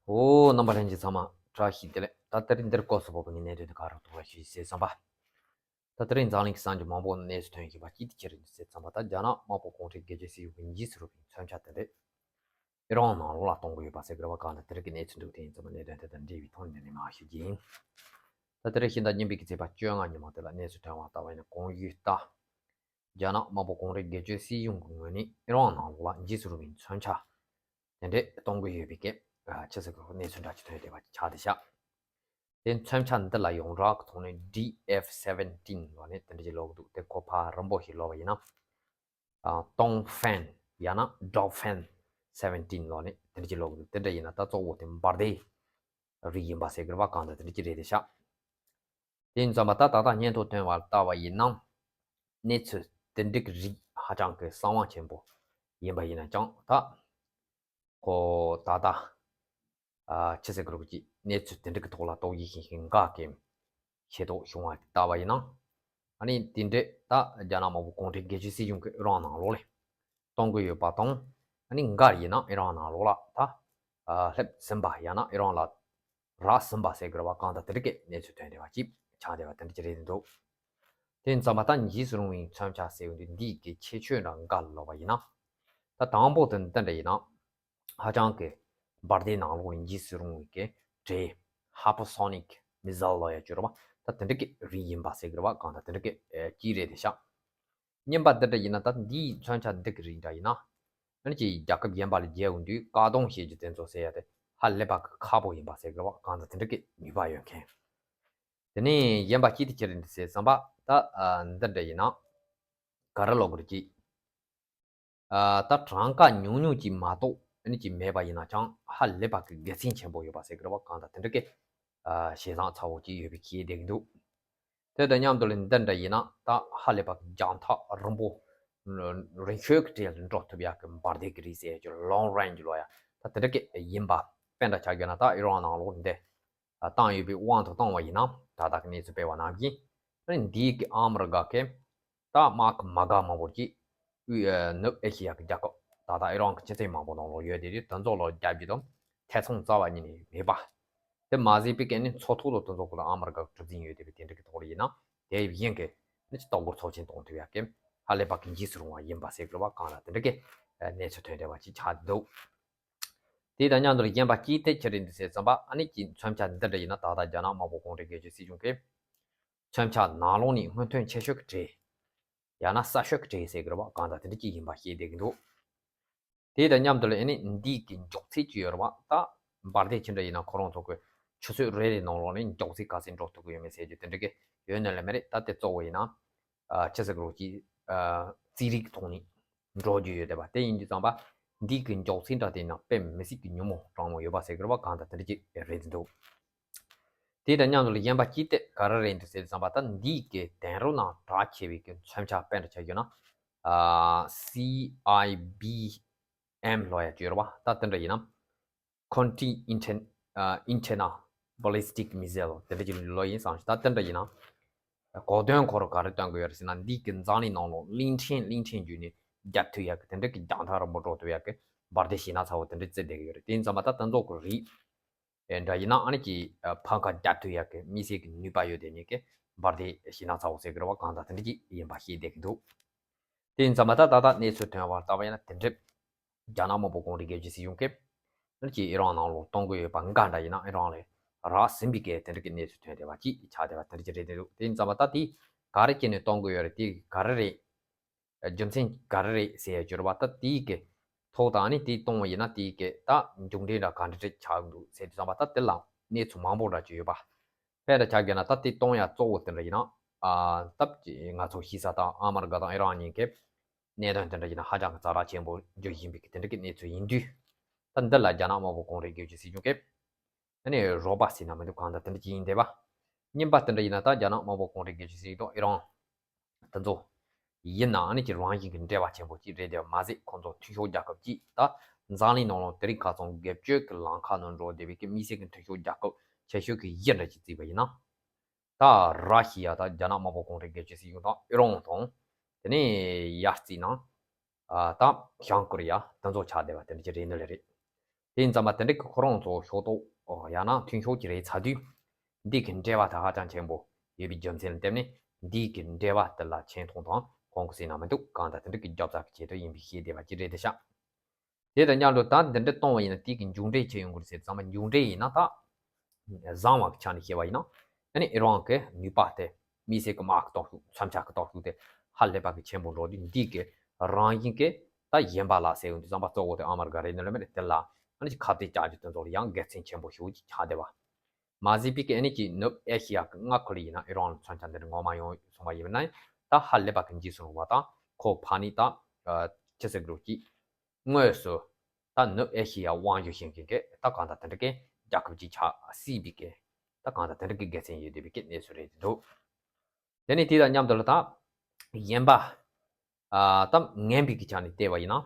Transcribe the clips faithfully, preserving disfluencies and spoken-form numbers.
ཨོ། རྣམ་པ་ལྷན་རྒྱས་ཚང་མ་བཀྲ་ཤིས་བདེ་ལེགས། ད་དེ་རིང་འདིར་སྐོར་སུ་བབས་པའི་གནད་དོན་དེ་ག་རེ་འདུག་ཞུས་ཟེར་ཙམ་པ། ད་དེ་རིང་འཛམ་གླིང་གི་ས་ཆ་མང་པོ་གནས་སུ་ཐོན་བཞིན་པ་གཅིག་དེ་ཅི་རེད་ཟེར་ཙམ་པ། ད་རྒྱ་ནག་དམར་པོ་གུང་ཁྲན་སྒེར་གཅོད་སྲིད་གཞུང་གི་འཇིགས་སུ་རུང་བའི་མཚོན་ཆ་དེ་འདྲ་ཨི་རན་ནང་ལོགས་ལ་གཏོང་གི་ཡོད་པ་ཟེར་གི་རེད་པ། གང་ལྟར་དེ་རིང་གི་གནས་ཚུལ་འདུག་དེ་ཡིན་ཙམ་པ་གནད་དོན་དེ་དང་འབྲེལ་བའི་ཐོག་ནས་འདི་ནས་མར་ཞུ་རྒྱུ་ཡིན། ད་དེ་རིང་ཕྱི་ཟླ་གཉིས་པའི་གི་ཚེས་པ་བཅོ་ལྔ་ཉིན་མོ་དེ་ལ་གནས་ཚུལ་ཐོན་པ་ལྟ་བ་ཡིན་ན། གོང་ཞུས་ལྟར་རྒྱ་ནག་དམར་པོ་གུང་ཁྲན་སྒེར་གཅོད་སྲིད་གཞུང་གི་ངོས་ནས་ཨི་རན་ནང་ལོགས་ལ་འཇིགས་སུ་རུང་བའི་མཚོན་ཆ་དེ་འདྲ་གཏོང་གི་ཡོད་པའི་སྐད་ཆ་ཟེར་གི་གནས་ཚུལ་འདྲ་ཅིག་ཐོན་བསྡད་པ་ཆགས་བསྡད་ཤག་དེ་མཚོན་ཆ་འདི་ལ་ཡོངས་གྲགས་ཀྱི་ཐོག་ནས་ཌི་ཨེཕ་སེ་ཝེན་ཊིན་ལབ་ནས་དེ་འདྲ་ཅིག་ལབ་གི་འདུག་དེ་གོ་བ་རིམ་པ་ཞིག་ལབ་པ་ཡིན་ན། ཨ། ཏོང་ཧྥན་ཡང་ན་ཌོག་ཧྥན་སེ་ཝེན་ཊིན་ལབ་ནས་དེ་འདྲ་ཅིག་ལབ་གི་འདུག་དེ་འདྲ་ཡིན་ན་ད་གཙོ་བོ་དེ་འབར་མདེལ་རིགས་ཡིན་པ་ཟེར་གི་རེད་པ། གང་ལྟར་དེ་འདྲ་ཅིག་རེད་བསྡད་ཤག་དེ་ཡིན་ཙམ་པ་ད་ད་ལྟ་སྙན་ཐོ་ཐོན་པ་ལྟ་བ་ཡིན་ན། གནས་ཚུལ་དེ་འདྲ་གི་རིགས་ཧ་ཅང་གི་གསང་བ་ཆེན་པོ་ཡིན་པ་ཡིན་ན་ཀྱང་། ད་ཁོ་ད་ལྟ་ཨ་ཅི་ཟེར་གི་རེད། ཀྱི་གནས་ཚུལ་དེ་འདྲ་གི་ཐོག་ལ་དོགས་གཞི་ཤིང་ཤིང་འགའ་གི་ཤེས་རྟོགས་བྱུང་བ་ལྟ་བ་ཡིན་ན། ཨ་ནི་དེ་འདྲ་ད་རྒྱ་ནག་དམར་པོ་གུང་ཁྲན་སྒེར་གཅོད་སྲིད་གཞུང་གི་ཨི་རན་ནང་ལོགས་ལ་གཏོང་གི་ཡོད་པ་དང་། ཨ་ནི་འགའ་ཡིན་ན་ཨི་རན་ནང་ལོགས་ལ་ད་ཨ་སླེབས་ཟིན་པ་ཡང་ན་ཨི་རན་ལ་རག་ཟིན་པ་ཟེར་གི་རེད་པ། གང་ལྟར་དེ་འདྲ་གི་གནས་ཚུལ་ཐོན་བསྡད་པ་ཅིག་ཆགས་བསྡད་པ་དེ་འདྲ་ཅིག་རེད་འདུག་དེ་ཡིན་ཙམ་པ་ད་འཇིགས་སུ་རུང་བའི་མཚོན་ཆ་ཟེར་བ་འདི་འདིའི་གི་ཁྱད་ཆོས་འདྲ་འགའ་ལབ་པ་ཡིན་ན། ད་དང་པོ་དེ་འདི་འདྲ་ཡིན་ན། ཧ་ཅང་གི་འབར་མདེལ་ནང་ལོགས་ལ་འཇིགས་སུ་རུང་བའི་གི་གྲས། ཧའི་པར་སོ་ནིག་མི་སི་ལ་ལབ་ཡ་ཅིག་ཡོད་རེད་པ། ད་དེ་འདྲ་གི་རིགས་ཡིན་པ་ཟེར་གི་རེད་པ། གང་ལྟར་དེ་འདྲ་གི་ཨེ་གཅིག་རེད་བསྡད་ཤག་གཉིས་པ་འདི་འདྲ་ཡིན་ན། ད་འདིའི་མཚོན་ཆ་འདི་གི་རིགས་འདྲ་ཡིན་ན། ཨ་ནི་ཅིག་རྒྱལ་ཁབ་གཞན་པ་ལ་རྒྱག་ཡོང་དུས་བཀག་སྡོམ་བྱེད་རྒྱུ་དེ་ཚོ་ཟེར་ཡ་དེ་ཧ་ལས་པ་གི་ཁག་པོ་ཡིན་པ་ཟེར་གི་རེད་པ། གང་ལྟར་དེ་འདྲ་གི་ནུས་པ་ཡོད་མཁན། དེ་ནས་གཞན་པ་གཅིག་དེ་ཅི་རེད་འདི་ཟེར་ཙམ་པ། ད་ཨ་འདི་འདྲ་ཡིན་ན་ག་རེ་ལབ་དགོས་རེད། ཅིག་ཨ་ད་གྲངས་ཀ་ཉུང་ཉུང་ཅིག་མ་གཏོགས་ཨ་ནི་ཅིག་མེད་པ་ཡིན་ན་ཅང་ཧ་ལས་པ་གི་དགེ་མཚན་ཆེན་པོ་ཡོད་པ་ཟེར་གི་རེད་པ། གང་ལྟར་དེ་འདྲ་གི་ཨ་ཞེ་སྡང་ཚ་བོ་ཅིག་ཡོད་པའི་ཁྱད་བསྡད་ཀྱི་འདུག་དེ་དང་མཉམ་དུ་ལ་འདི་འདྲ་ཡིན་ན་ད་ཧ་ལས་པ་གི་རྒྱང་ཐག་རིང་པོ། རིང་ཤོས་ཀྱི་གྲས་ལ་འགྲོ་ཐུབ་ཡག་གི་འབར་མདེལ་གྱི་རིགས་ཟེར་ཡག་ཅིག་ལོང་རེན་ཇི་ལབ་ཡ། ད་དེ་འདྲ་གི་ཡིན་པ། དཔེ་འདྲ་ཆ་བཞག་ན་ད་ཨི་རན་ནང་ལོགས་འདི་བཏང་ཡོད་པའི་དབང་དུ་བཏང་བ་ཡིན་ན། ད་ལྟ་གི་གནས་ཚུལ་སྤེལ་བ་ནང་བཞིན། ཨ་ནི་འདིའི་གི་ཨ་མི་རི་ཀ་གི་ད་དམག་གི་མ་དགའ་མང་པོ་ཅིག་དབུས་ཨ་ནུབ་ཨེ་ཤེ་ཡ་གི་རྒྱལ་ཁབ་ད་ལྟ་ཨི་རན་གི་སྤྱི་ཚོགས་མང་པོ་ནང་ལོགས་ཡོད་དེ། དེ་དེ་ཚོ་ལ་རྒྱབ་རྒྱུ་དང་ཐེ་ཚོམ་རྩ་བ་ཉིད་ནས་མེད་པ། དེ་མ་ཟད་པའི་གི་ནི་མཚོ་ཐོག་ཏུ་དེ་ཚོ་གི་ལ་ཨ་མི་རི་ཀ་གི་གྲུ་གཟིངས་ཡོད་དེ། བའི་དེ་འདྲ་གི་ཐོག་ལ་ཡིན་ན་དེ་བཞིན་གི་ནི་ལྟ་སྐོར་ཚོགས་ཆེན་གཏོང་ཐུབ་ཡག་གི་ཧ་ལས་པ་གི་འཇིགས་སུ་རུང་བ་ཡིན་པ་ཟེར་དགོས་པ། གང་ལ་དེ་འདྲ་གི་གནས་ཚུལ་ཐོན་བསྡད་པ་ཅིག་ཆགས་འདུག་དེ་དང་མཉམ་དུ་གཞན་པ་གཅིག་དེ་ཅི་རེད་འདི་ཟེར་ཙམ་པ། ཨ་ནི་ཅིག་མཚོན་ཆ་འདི་འདྲ་ཡིན་ན། ད་ལྟ་རྒྱ་ནག་དམར་པོ་གུང་ཁྲན་སྒེར་གཅོད་སྲིད་གཞུང་གིས་མཚོན་ཆ་ནང་ལོགས་ནས་སྔོན་ཐོན་ཆེ་ཤོས་ཀྱི་གྲས། ཡང་ན་གསར་ཤོས་ཀྱི་གྲས་ཟེར་གི་རེད་པ། གང་ལྟར་དེ་འདྲ་ཅིག་ཡིན་པ་ཤེས་བསྡད་ཀྱི་འདུག་དེ་དང་མཉམ་དུ་ལ་ཨ་ནི་འདིའི་གི་མགྱོགས་ཚད་ཅིག་ཡོད་རེད་པ། ད་འབར་མདེལ་ཅི་འདྲ་ཡིན་ན་ཁོ་རང་ཚོ་གི་ཆུ་ཚོད་རེ་རེའི་ནང་ལོགས་ནས་མགྱོགས་ཚད་ག་ཚད་འགྲོ་ཐུབ་ཀྱི་ཡོད་མེད་ཟེར་རྒྱུ་དེ་འདྲ་གི་ཡོད་ནི་ལ་མེད་རེད། ད་དེ་གཙོ་བོ་ཡིན་ན་ཨ་ཅི་ཟེར་གི་རེད། ཅིག་ཨ་རྩིས་རིག་ཐོག་ནས་འགྲོ་རྒྱུ་ཡོད་བསྡད་པ། དེ་ཡིན་དུས་ཙམ་པ་འདིའི་གི་མགྱོགས་ཚད་འདྲ་དེ་ཡིན་ན་དཔེ་མི་སྲིད་ཀྱི་ཉུང་མོ་གྲང་མོ་ཡོད་པ་ཟེར་གི་རེད་པ། གང་ལྟར་དེ་འདྲ་ཅིག་རེད་འདུག་དེ་དང་མཉམ་དུ་ལ་གཞན་པ་གཅིག་དེ་ག་རེ་རེད་འདུག་ཟེར་དུས་ཙམ་པ། ད་འདིའི་གི་དེང་རབས་ནང་གྲགས་ཆེ་བའི་གི་མཚོན་ཆ་དཔེ་འདྲ་ཆ་བཞག་ན། ཨ་སི་ཨའི་བི་ཨེམ་ལབ་ཡ་ཅིག་ཡོད་རེད་པ། ད་དེ་འདྲ་ཡིན་ན། Counter Inten- ཨ Antenna Ballistic Missile དེ་འདྲ་ཅིག་ལབ་ཡིན་བསམ་ཞིག་ད་དེ་འདྲ་ཡིན་ན། གོ་དོན་ཁོ་རང་ག་རེ་སྟོན་གི་ཡོད་རེད་ཟེར་ན། འདིའི་གི་འཛམ་གླིང་ནང་ལོགས་གླིང་ཕྲན་གླིང་ཕྲན་བརྒྱུད་ནས་རྒྱབ་ཐུབ་ཡག་གི་དེ་འདྲ་གི་རྒྱང་ཐག་རིང་པོ་འགྲོ་ཐུབ་ཡག་གི་འབར་མདེལ་ཞེད་སྣང་ཚ་བོ་དེ་འདྲ་རྩེ་བསྡད་གི་ཡོད་རེད། དེ་ཡིན་ཙམ་པ་ད་དེ་ཚོ་གི་རིགས་ཨེ་འདྲ་ཡིན་ན། ཨ་ནི་ཅིག་ཨ་ཕམ་ཁ་རྒྱག་ཐུབ་ཡག་གི་དམིགས་བསལ་གྱི་ནུས་པ་ཡོད་དེ་ནི་གི་འབར་མདེལ་ཞེད་སྣང་ཚ་བོ་ཟེར་གི་རེད་པ། གང་ལྟར་དེ་འདྲ་ཅིག་ཡིན་པ་ཤེས་བསྡད་ཀྱི་འདུག་དེ་ཡིན་ཙམ་པ་ད་ད་ལྟ་གནས་ཚུལ་ཐོན་པར་ལྟ་བ་ཡིན་ན། དེ་འདྲ་རྒྱ་ནག་དམར་པོ་གུང་ཁྲན་སྒེར་གཅོད་སྲིད་གཞུང་གིས་ཨ་ནི་ཅིག་ཨི་རན་ནང་ལོགས་གཏོང་གི་ཡོད་པ་འགའ་འདྲ་ཡིན་ན་ཨི་རན་ལ་རག་ཟིན་པའི་གི་དེ་འདྲ་གི་གནས་ཚུལ་ཐོན་བསྡད་པ་ཅིག་ཆགས་བསྡད་པ་དེ་འདྲ་ཅིག་རེད་འདུག་དེ་ཡིན་ཙམ་པ་ད་དེ་ག་རེ་བྱས་ནས་གཏོང་གི་ཡོད་རེད། དེ་ག་རེ་རེད། རྒྱུ་མཚན་ག་རེ་རེད་ཟེར་ཡ་ཅིག་ཡོད་རེད་པ། ད་དེའི་གི་ཐོག་དང་ནི་དེ་གཏོང་བ་ཡིན་ན་དེའི་གི་ད་མཇུག་འབྲས་འདྲ་ག་འདྲ་ཅིག་ཆགས་འདུག་ཟེར་དུས་ཙམ་པ། ད་དེ་ལ་གནས་ཚུལ་མང་པོ་འདྲ་ཅིག་ཡོད་པ། དཔེ་འདྲ་ཆ་བཞག་ན་ད་དེ་གཏོང་ཡ་གཙོ་བོ་དེ་འདྲ་ཡིན་ན། ཨ་སྟབས་ཀྱིས་ང་ཚོ་ཤེས་ས་དང་ཨ་མ་རི་ཀ་དང་ཨི་རན་གཉིས་ཀྱི་གནད་དོན་དེ་འདྲ་ཡིན་ན་ཧ་ཅང་གི་ཛ་དྲག་ཆེན་པོ་འགྱུར་བཞིན་པའི་གི་དེ་འདྲ་གི་གནས་ཚུལ་ཡིན་དུས། ད་འདི་ལ་རྒྱ་ནག་དམར་པོ་གུང་ཁྲན་སྒེར་གཅོད་སྲིད་གཞུང་གིས་ཨ་ནི་རོགས་པ་ཟེར་ན་མི་འདུག་གང་ལྟར་དེ་འདྲ་ཅིག་ཡིན་བསྡད་པ། གཉིས་པ་དེ་འདྲ་ཡིན་ན་ད་རྒྱ་ནག་དམར་པོ་གུང་ཁྲན་སྒེར་གཅོད་སྲིད་གཞུང་དང་ཨི་རན་དེ་ཚོ་ཡིན་ནའང་ནི་ཅིག་རང་བཞིན་གྱི་འབྲེལ་བ་ཆེན་པོ་ཅིག་རེད་དེ། མ་ཟད་ཁོང་ཚོ་མཐུན་ཕྱོགས་རྒྱལ་ཁབ་ཅིག་ད་འཛམ་གླིང་ནང་ལ་དེ་རིང་ཁ་སང་སྒེར་གཅོད་ཀྱི་ལམ་ཁ་ནང་འགྲོ་བསྡད་པའི་གི་དམིགས་བསལ་གྱི་མཐུན་ཕྱོགས་རྒྱལ་ཁབ་ཆེ་ཤོས་ཀྱི་བཞི་འདྲ་ཅིག་བརྩིས་པ་ཡིན་ན། ད་ར་ཤི་ཡ་དང་རྒྱ་ནག་དམར་པོ་གུང་ཁྲན་སྒེར་གཅོད་སྲིད་གཞུང་དང་ཨི་རན་དང་། དེ་ནས་ཡར་བརྩིས་ན་ཨ་ད་བྱང་ཀོ་རི་ཡ་དེ་ཚོ་ཆགས་བསྡད་པ་དེ་འདྲ་ཅིག་རེད་འདོད་ལེ་རེད། དེ་ཡིན་ཙང་མ་དེ་འདྲ་གི་ཁོ་རང་ཚོ་ཕྱོགས་གཏོགས་ཡང་ན་མཐུན་ཕྱོགས་ཀྱི་རེད་ཚ་དུས། འདི་གི་འབྲེལ་བ་དེ་ཧ་ཅང་ཆེན་པོ་ཡོད་པའི་རྒྱུ་མཚན་ལ་བརྟེན་ནས་འདི་གི་འབྲེལ་བ་དེ་ལ་ཆེ་མཐོང་དང་གོང་གི་ཟེར་ན་མི་འདུག་གང་ལྟར་དེ་འདྲ་གི་རྒྱབ་རྩ་གི་ཆེད་དུ་ཡིན་པའི་ཤེས་བདེ་བ་ཅི་རེད་དེ་ཤག་དེ་དང་མཉམ་དུ་ད་འདི་འདྲ་གཏོང་བ་ཡིན་ན་དེ་གི་མཇུག་འབྲས་ཆེ་ཡོང་གི་རེད་ཟེར་ཙང་མ་མཇུག་འབྲས་ཡིན་ན་ད། བཟང་བ་གི་ཆ་ནས་བཤད་པ་ཡིན་ན། ཨ་ནི་ཨི་རན་གི་ནུས་པ་དེ་མི་སེར་གི་དམག་གི་སྟོབས་ཤུགས་མཚོན་ཆ་གི་སྟོབས་ཤུགས་དེ་ཧ་ལས་པ་གི་ཆེན་པོ་འགྲོ་དུས་འདི་གི་རང་བཞིན་གི་ད་གཞན་པ་ལ་ཟེར་ཡོང་དུས་ཙམ་པ་གཙོ་བོ་དེ་ཨ་མ་རི་ཀ་རེད་ནི་ལ་མེད་དེ་ལ་ཨ་ནི་ཁ་གཏད་བཅག་རྒྱུ་དེ་ཚོ་ལ་ཡང་དགེ་མཚན་ཆེན་པོ་ཞེ་པོ་ཅིག་ཆགས་བསྡད་པ། མ་ཟད་པའི་གི་ཨ་ནི་ཀྱི་ནུབ་ཨེ་ཤི་ཡ་གི་མངའ་ཁུལ་ཡིན་ན་ཨི་རན་ལ་མཚོན་ཆ་འདི་འདྲ་ངོ་མ་ཡོང་སོང་བ་ཡིན་ན་ད་ཧ་ལས་པ་གི་འཇིགས་སུ་རུང་བ་དང་ཁོ་ཕ་ནི་ད་ཆི་ཟེར་དགོས་ཀྱི། དངོས་སུ་ད་ནུབ་ཨེ་ཤི་ཡ་དབང་སྒྱུར་བྱེད་མཁན་གྱི་ད་གང་ལྟར་དེ་འདྲ་གི་རྒྱལ་ཁབ་ཅིག་ཆགས་སྲིད་པའི་གི་ད་གང་ལྟར་དེ་འདྲ་གི་དགེ་མཚན་ཡོད་བསྡད་པའི་གི་གནས་ཚུལ་རེད་འདུག་དེ་ནས་དེ་དང་མཉམ་དུ་ལ་ད་གཞན་པ་ཨ་ད་ངན་པའི་གི་ཆ་ནས་བལྟས་པ་ཡིན་ན་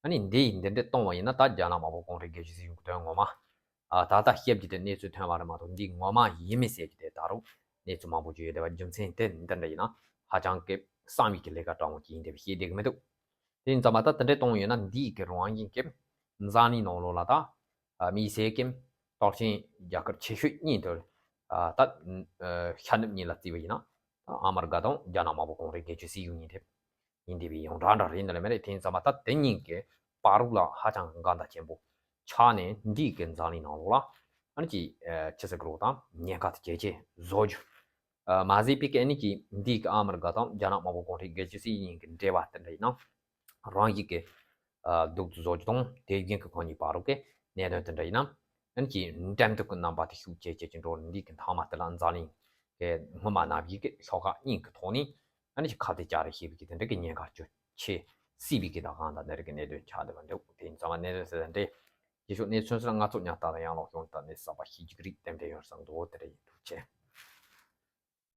ཨ་ནི་འདི་ཡིས་འདི་འདྲ་གཏོང་བ་ཡིན་ན་ད་རྒྱ་ནག་དམར་པོ་གོང་རིམ་རྒྱལ་སྤྱི་སྲིད་གཞུང་གི་དོན་ངོ་མ་ཨ་ད་ལྟ་བཤད་རྒྱུ་དེ་གནས་ཚུལ་ཐོན་པ་རེད་མ་གཏོགས་འདི་ངོ་མ་ཡིན་མིན་ཟེར་རྒྱུ་དེ་ད་རུང་གནས་ཚུལ་མང་པོ་ཅིག་ཡོད་བསྡད་པ་རྒྱུ་མཚན་དེ་འདི་འདྲ་ཡིན་ན་ཧ་ཅང་གི་བསམ་ཡས་ཀྱི་ལས་ཀ་སྤྲང་བོ་ཅིག་ཡིན་བསྡད་པའི་ཤེས་བདེ་གི་མི་འདུག་དེ་ཡིན་ཙང་མ་ད་དེ་འདྲའི་གཏོང་ཡོད་ན་འདིའི་གི་རང་བཞིན་གྱི་འཛམ་གླིང་ནང་ལོགས་ལ་ད་ཨ་མི་སེར་གྱི་གཏོར་སྐྱོན་རྒྱག་ཁུལ་ཆེ་ཤོས་གཉིས་དེ་ཨ་ད་ཤར་ནུབ་གཉིས་ལ་བརྩིས་པ་ཡིན་ན་ཨ་མ་རི་ཀ་དང་རྒྱ་ནག་དམར་པོ་གོང་རིམ་རྒྱལ་སྤྱི་སྲིད་གཞུང་གཉིས་དེ་ཡིན་བསྡད་པའི་ཡོངས་གྲགས་འདྲ་རེད་ནི་ལ་མེད་རེད། དེ་ཡིན་ཙང་མ་ད་དེ་གཉིས་ཀྱི་བར་རུ་ལ་ཧ་ཅང་གི་འགལ་ཟླ་ཆེན་པོ་ཆགས་ནས་འདིའི་གི་འཛམ་གླིང་ནང་ལོགས་ལ་ཨ་ནི་ཅི་ཆི་ཟེར་དགོས་རེད་དང་ཉེན་ཁ་དེ་ཇེ་ཆེ་བཟོ་རྒྱུ། མ་ཟད་པའི་གི་ཨ་ནི་ཀྱི་འདི་གི་ཨ་མི་རི་ཀ་དང་རྒྱ་ནག་དམར་པོ་གོང་རིམ་རྒྱལ་སྤྱི་སྲིད་གཉིས་ཀྱི་འབྲེལ་བ་དེ་འདྲ་ཡིན་ན་རང་ཞིག་གི་སྡུག་ཏུ་བཟོ་རྒྱུ་དང་དེ་བཞིན་གི་ཁོང་གཉིས་བར་རུ་གི་གནད་དོན་དེ་འདྲ་ཡིན་ན་ཨ་ནི་ཀྱི་འགྲན་བསྡུར་གི་རྣམ་པ་དེ་ཤུགས་ཇེ་ཆེ་ཅིག་འགྲོ་འདི་གི་མཐའ་མ་དེ་ལ་འཛམ་གླིང་གི་སྔོན་མ་ནམ་ཞིག་གི་ཤོག་ཁག་གཉིས་ཀྱི་ཐོག་ནས་ཨ་ནི་ཀྱི་ཁ་གཏད་བཅག་རེས་བྱེད་པའི་གི་དེ་འདྲ་གི་ཉེན་ཁ་ཅུང་ཆེ་སྲིད་པའི་གི་ད་གང་ལྟར་འདི་འདྲ་གི་གནད་དོན་ཆགས་བསྡད་པ་འདུག་དེ་ཡིན་ཙང་མ་གནད་དོན་ཟེར་ད་འདྲ་ཡིན་ཤོག་གནས་ཚུལ་སོགས་ང་ཚོ་ཉག་ལྟ་དང་ཡང་ལོག་ཤོང་ད་གནས་གསར་པ་ཤེས་རྒྱུ་རིགས་ཏན་ཏན་ཡོད་བསམ་འདུག་དེ་འདྲ་ཡིན་འདུག་ཆེ།